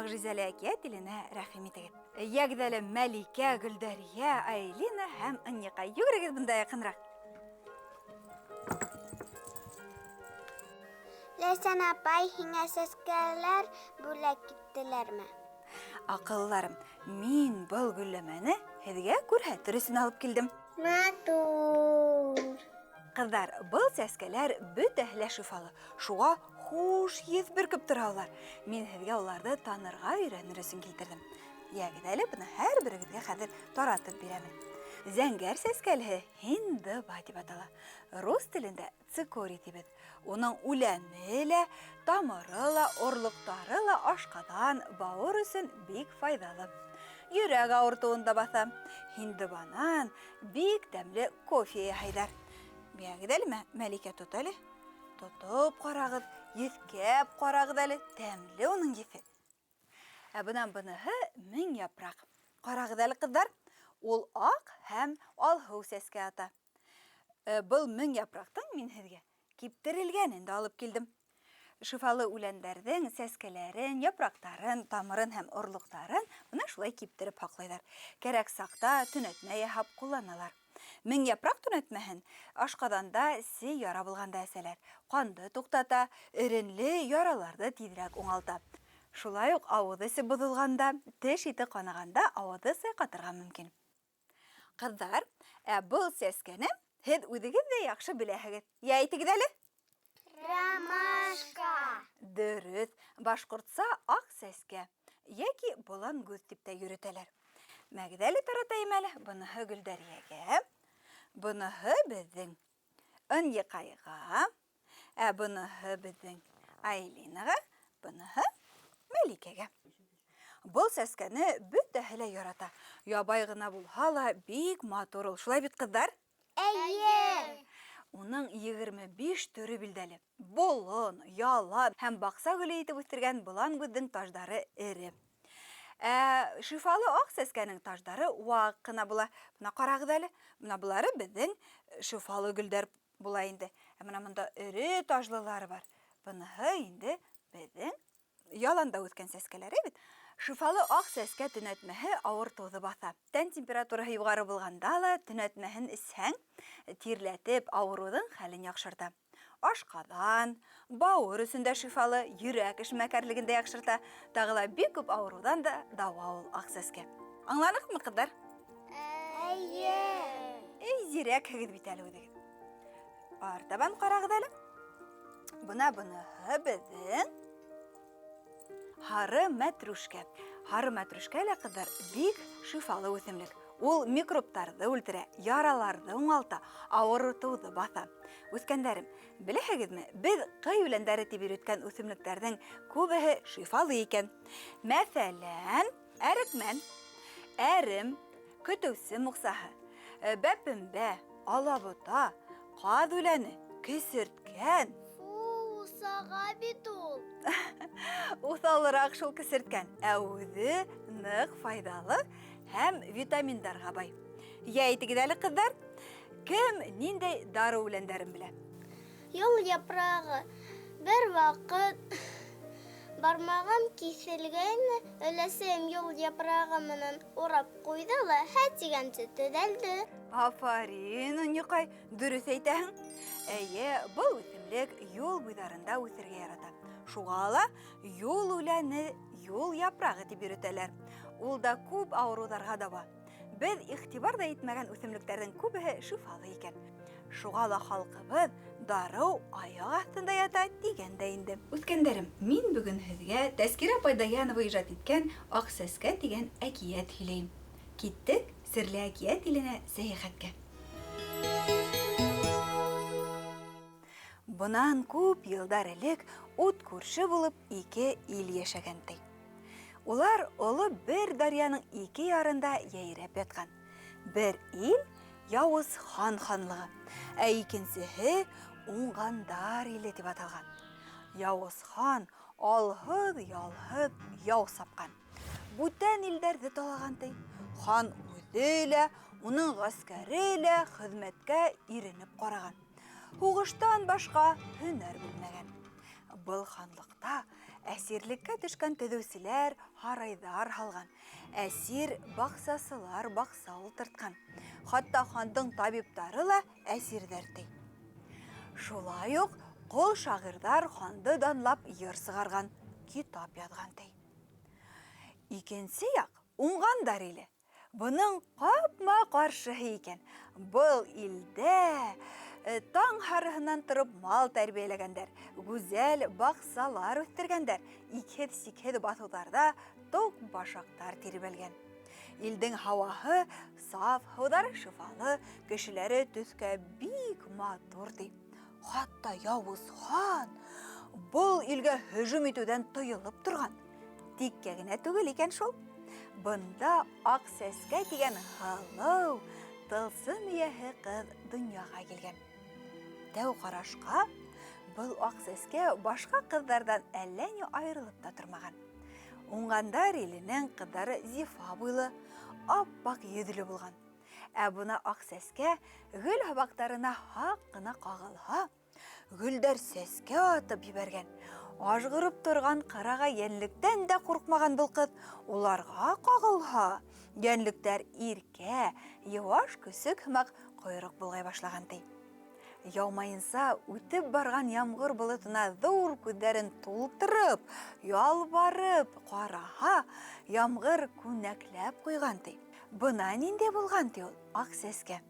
Мөгъжизәле әкиәт иленә рәхим итегеҙ. Йәгеҙ әле Мәликә, Гөлдәрйә, Айлина һәм Ынйыҡай. Йүгерегеҙ бында яҡынраҡ. Ләйсән апай, һиңә сәскәләр бүләк иттеләрме? Аҡыллыларым, мин был гөлләмәне һеҙгә күрһәтер өсөн алып килдем. Матур. Ҡыҙҙар, был сәскәләр бөтәһе лә шифалы. Шуға хуш еҫ бөркөп торалар. Мин һеҙгә уларҙы танырға өйрәнер өсөн килтерҙем. Йәгеҙ әле, быны һәр берегеҙгә хәҙер таратып бирәмен. Зәңгәр сәскәлеһе һиндыба тип атала. Рус телендә цикорий тибеҙ. Уның үләне лә, тамыры ла, орлоҡтары ла ашҡаҙан, бауыр өсөн бик файҙалы. Йөрәк ауыртыуын да баҫа. Һиндыбанан бик тәмле кофе яһайҙар. Йәгеҙ әле, Мәликә, тот әле. Тотоп ҡарағыҙ, еҫкәп ҡарағыҙ әле, тәмле уның еҫе. Ә бынан быныһы мең япраҡ. Ҡарағыҙ әле, ҡыҙҙар, ул аҡ һәм алһыу сәскә ата. Э, был мең япраҡтың мин һеҙгә киптерелгәнен дә алып килдем. Шифалы үләндәрҙең сәскәләрен, япраҡтарын, тамырын һәм орлоҡтарын бына шулай киптереп һаҡлайҙар. Кәрәк саҡта төнәтмә яһап ҡулланалар. Мең япраҡ төнәтмәһен ашҡаҙанда сей яра булғанда эсәләр. Ҡанды туҡтата, эренле яраларҙы тиҙерәк уңалта. Шулай уҡ ауыҙ эсе боҙолғанда, теш ите ҡанағанда ауыҙҙы сайҡатырға мөмкин. Ҡыҙҙар, ә был сәскәне һеҙ үҙегеҙ ҙә яҡшы беләһегеҙ. Йә, әйтегеҙ әле. Ромашка. Дөрөҫ, башҡортса аҡ сәскә йәки болан күҙ тип тә йөрөтәләр. Мәгеҙ әле таратайым әле, быныһы Гөлдәриәгә, быныһы беҙҙең Ынйыҡайға, ә быныһы беҙҙең Айлинаға, быныһы Мәликәгә. Был сәскәне бөтәһе лә ярата. Ябай ғына булһа ла бик матур ул. Шулай бит, ҡыҙҙар? Эйе. Уның 25 төрө билдәле. Болон, ялан һәм баҡса гөлө итеп үҫтергән болан күҙҙең таждары эре. Ә шифалы аҡ сәскәнең таждары ваҡ ҡына була. Бына ҡарағыҙ әле. Бына былары беҙҙең шифалы гөлдәр була инде. Ә бына монда эре тажлылары бар. Быныһы инде беҙҙең яланда үҫкән сәскәләре бит. Шифалы ак сәскә төнәтмәһе авыртыуҙы баҫа. Тән температураһы юғары булғанда ла төнәтмәһен эсһәң, тирләтеп, авырыуҙың хәлен яҡшырта. Ашҡаҙан, бауыр өсөн дә шифалы, йөрәк эшмәкәрлеген дә яҡшырта. Тағы ла бик күп ауырыуҙан да дауа ул ак сәскә. Аңланыҡмы, ҡыҙҙар? Эйе. Эй, зирәкһегеҙ бит әле үҙегеҙ. Артабан ҡарағыҙ әле. Бына быныһы беҙҙең һары мәтрүшкә. Һары мәтрүшкә лә, ҡыҙҙар, бик шифалы үҫемлек. Ул микробтарҙы үлтерә, яраларҙы уңалта, ауыртыуҙы баҫа. Үҫкәндәрем, беләһегеҙме, беҙ ҡый үләндәре тип йөрөткән үҫемлектәрҙең күбеһе шифалы икән. Мәҫәлән, Әрекмән, әрем, көтөүсе муҡсаһы, э, бәпембә, алабота, ҡаҙ үләне, кесерткән. Фу, усаға бит ул. Уҫалыраҡ шул кесерткән, ә үҙе ныҡ файҙалы һәм витаминдарға бай. Йә, әйтегеҙ әле, ҡыҙҙар, кем ниндәй дарыу үләндәрен белә? Юл япрағы. Бер ваҡыт бармағым киҫелгәйне, өләсәйем юл япрағы менән урап ҡуйҙы ла, һә тигәнсе төҙәлде. Афарин, Ынйыҡай, дөрөҫ әйтәһең. Эйе, был үҫемлек юл буйҙарында үҫергә ярата. Шуға ла юл үләне, юл япрағы тип йөрөтәләр. Ул да күп ауырыуҙарға дауа. Беҙ иғтибар ҙа итмәгән үҫемлектәрҙең күбеһе шифалы икән. Шуға ла халҡыбыҙ дарыу аяҡ аҫтында ята тигән дә инде. Үҫкәндәрем, мин бөгөн һеҙгә Тәскирә апай Даянова ижад иткән Аҡ сәскә тигән әкиәт һөйләйем. Киттек серле әкиәт иленә сәйәхәткә. Бынан күп йылдар элек ут күрше булып ике ил йәшәгән ти. Улар оло бер дарьяның ике ярында йәйрәп ятҡан. Бер ил Яуыз хан ханлығы, ә икенсеһе Уңғандар иле тип аталған. Яуыз хан алһыҙ-ялһыҙ яу сапҡан. Бүтән илдәрҙе талаған ти. Хан үҙе лә, уның ғәскәре лә хеҙмәткә иренеп ҡараған. Һуғыштан башҡа һөнәр белмәгән. Был ханлыҡта Әсирлеккә төшкән төҙөүселәр һарайҙар һалған, әсир баҡсасылар баҡса ултыртҡан. Хатта хандың табиптары ла әсирҙәр ти. Шулай уҡ ҡол шағирҙар ханды данлап йыр сығарған, китап яҙған ти. Икенсе яҡ уңғандар иле. Бының ҡапма-ҡаршыһы икән. Был илдә э, таң һарыһынан тороп мал тәрбиәләгәндәр, гүзәл баҡсалар үҫтергәндәр, икһеҙ-сикһеҙ баҫыуҙарҙа тоҡ башаҡтар тирбәлгән. Илдең һауаһы саф, һыуҙары шифалы, кешеләре төҫкә бик матур ти. Хатта яуыз хан был илгә һөжүм итеүҙән тыйылып торған. Тиккә генә түгел икән шул. Бында Аҡ Сәскә тигән һылыу, тылсым эйәһе ҡыҙ донъяға килгән. Тәү ҡарашҡа был Аҡ Сәскә башҡа ҡыҙҙарҙан әллә ни айырылып та тормаған. Уңғандар иленең ҡыҙҙары зифа буйлы, ап-аҡ йөҙлө булған. Ә бына Аҡ Сәскә гөл һабаҡтарына һаҡ ҡына ҡағылһа, Гөлдәр сәскә атып ебәргән. Ажғырып торған ҡарағай йәнлектән дә ҡурҡмаған был ҡыҙ. Уларға ҡағылһа, йәнлектәр иркә, йыуаш көсөк һымаҡ ҡойроҡ болғай башлаған ти. Яумайынса үтеп барған ямғыр болотона ҙур күҙҙәрен тултырып, ялбарып ҡараһа, ямғыр күнәкләп ҡуйған ти. Бына ниндәй булған ти ул Аҡ сәскә.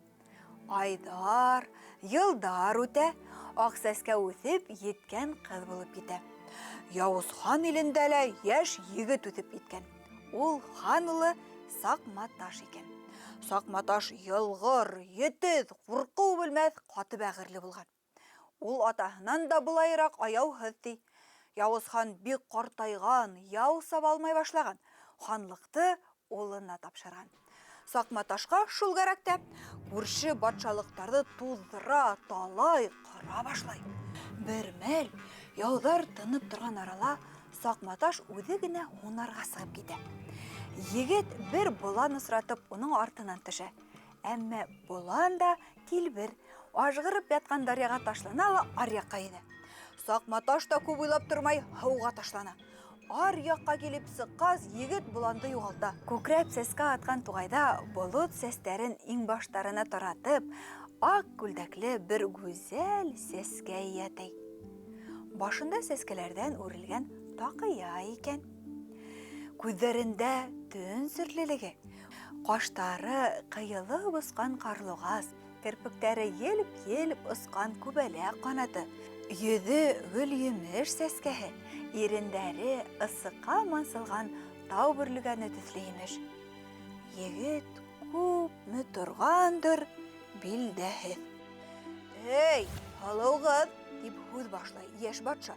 Айҙар, йылдар үтә, Аҡ сәскә үҫеп еткән ҡыҙ булып китә. Яуыз хан илендә лә йәш егет үҫеп киткән. Ул хан улы Саҡматаш икән. Саҡматаш йылғыр, етеҙ, ҡурҡыу белмәҫ, ҡаты бәғерле булған. Ул атаһынан да былайыраҡ аяуһыҙ ти. Яуыз хан бик ҡартайған, яу саба алмай башлаған. Ханлыҡты улына тапшырған. Саҡматашҡа шул кәрәк тә, күрше батшалыҡтарҙы туҙҙыра, талай, ҡыра башлай. Бер мәл яуҙар тынып торған арала Саҡматаш үҙе генә һунарға сығып китә. Егет бер болан осратып, уның артынан төшә. Әммә болан да килбер, ажғырып ятҡан даръяға ташлана ла аръяҡҡа йөҙә. Саҡматаш та күп уйлап тормай, һыуға ташлана. Ар яҡҡа килеп сыҡҡас, егет боланды юғалта. Күкрәп сәскә атҡан туғайҙа болот сәстәрен иңбаштарына таратып, ак күлдәкле бер гүзәл сәскә ята. Башында сәскәләрҙән үрелгән таҡыя икән. Күҙҙәрендә төн серлелеге, ҡаштары ҡыйылып осҡан ҡарлуғас, керпектәре елп-елп осҡан күбәләк ҡанаты, йөҙө гөлйемеш сәскәһе, ирендәре ысыҡҡа мансылған тау бөрлөгәне төҫлө имеш. Егет күпме торғандыр, билдәһеҙ. Эй, һылыу ҡыҙ, тип һүҙ башлай йәш батша.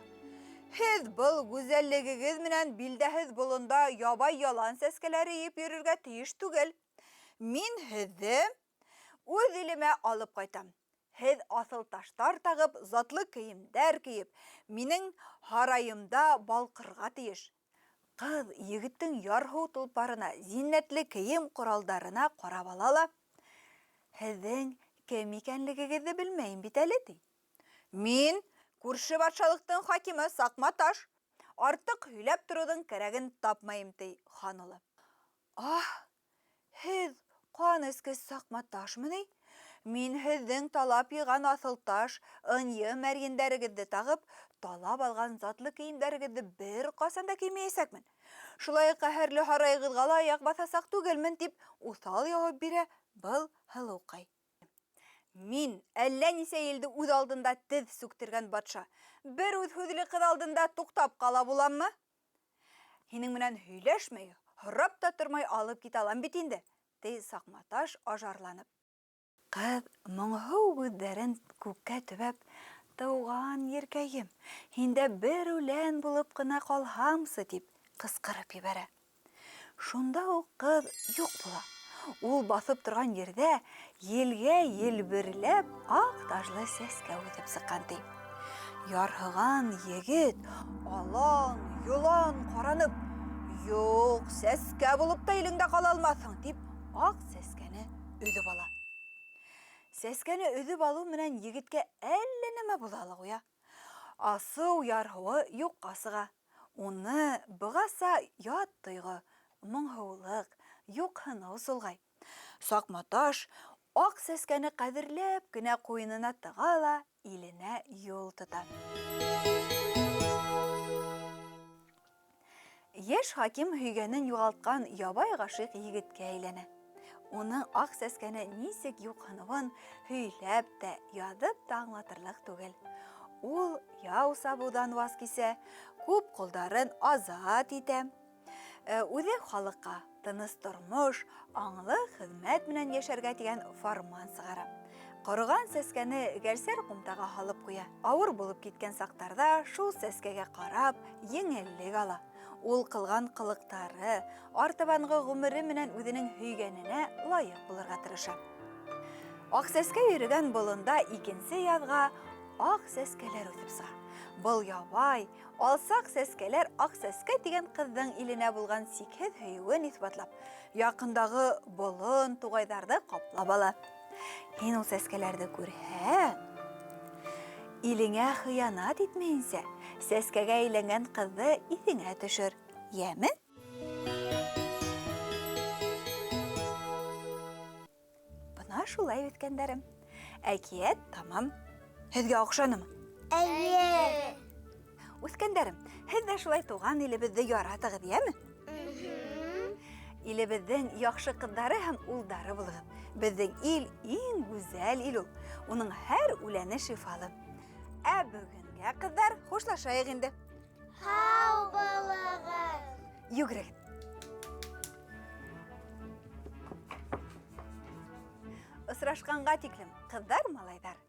Һеҙ был гүзәллегегеҙ менән билдәһеҙ болонда ябай ялан сәскәләре йыйып йөрөргә тейеш түгел. Мин һеҙҙе үҙ илемә алып ҡайтам. Һеҙ аҫыл таштар тағып, затлы кейемдәр кейеп, минең һарайымда балҡырға тейеш. Ҡыҙ егеттең ярһыу толпарына, зиннәтле кейем ҡоралдарына ҡарап ала ла, Һеҙҙең кем икәнлегегеҙҙе белмәйем бит әле, ти. Мин күрше батшалыҡтың хакимы Саҡматаш. Артыҡ һөйләп тороуҙың кәрәген тапмайым, ти хан улы. Аһ, һеҙ ҡан эскес Саҡматашмы ни? Мин һеҙҙең талап йыйған аҫылташ, ынйы мәрйендәрегеҙҙе тағып, талап алған затлы кейемдәрегеҙҙе бер ҡасан да кеймәйәсәкмен. Шулай ҡәһәрле һарайығыҙға ла аяҡ баҫасаҡ түгелмен, тип уҫал яуап бирә был һылыуҡай. Мин әллә нисә илде үҙ алдында теҙ сүктергән батша. Бер үҙ һүҙле ҡыҙ алдында туҡтап ҡала буламмы? Һинең менән һөйләшмәй, һорап та тормай алып китә алам бит инде, ти Саҡматаш ажарланып. Ҡыҙ моңһоу күҙҙәрен күккә төбәп, Тыуған еркәйем, һиндә бер үлән булып ҡына ҡалһамсы, тип ҡысҡырып ебәрә. Шунда уҡ ҡыҙ юҡ була. Ул баҫып торған ерҙә елгә елберләп аҡ тажлы сәскә үҫеп сыҡҡан ти. Ярһыған егет алан, йолан ҡаранып, юҡ, сәскә булып та илеңдә ҡала алмаҫһың, тип аҡ сәскәне өҙөп ала. Сәскәне өҙөп алыу менән егеткә әллә нәмә була ла ҡуя. Асыу ярһыуы юҡҡа сыға. Уны бығаса ят тойғо, моңһоулыҡ, юҡһыныу солғай. Саҡматаш аҡ сәскәне ҡәҙерләп кенә ҡуйынына тыға ла иленә юл тота. Йәш хаким һөйгәнен юғалтҡан ябай ғашиҡ егеткә әйләнә. Уның аҡ сәскәне нисек юҡһыныуын һөйләп тә, яҙып та аңлатырлыҡ түгел. Ул яу сабыуҙан ваз кисә, күп ҡолдарын азат итә. Үҙе халыҡҡа тыныс тормош, аңлы хеҙмәт менән йәшәргә тигән фарман сығара. Ҡороған сәскәне гәлсәр ҡумтаға һалып ҡуя. Ауыр булып киткән саҡтарҙа шул сәскәгә ҡарап, еңеллек ала. Ул ҡылған ҡылыҡтары, артабанғы ғүмере менән үҙенең һөйгәненә лайыҡ булырға тырыша. Аҡ сәскә йөрөгән болонда икенсе яҙға аҡ сәскәләр үҫеп сыға. Был ябай, алсаҡ сәскәләр Аҡ сәскә тигән ҡыҙҙың иленә булған сикһеҙ һөйөүен иҫбатлап, яҡындағы болон, туғайҙарҙы ҡаплап ала. Һин ул сәскәләрҙе күрһәң, илеңә хыянат итмәйенсә, сәскәгә әйләнгән ҡыҙҙы иҫеңә төшөр, йәме? Бына шулай, үҫкәндәрем. Әкиәт тамам. Һеҙгә оҡшанымы? Эйе. Үҫкәндәрем, һеҙ ҙә шулай туған илебеҙҙе яратығыҙ, йәме? Илебеҙҙең яҡшы ҡыҙҙары һәм улдары булығыҙ. Беҙҙең ил иң гүзәл ил ул. Уның һәр үләне шифалы. Ә бөгөнгә, ҡыҙҙар, хушлашайыҡ инде. Һау булығыҙ. Йүгерегеҙ. Осрашҡанға тиклем, ҡыҙҙар, малайҙар.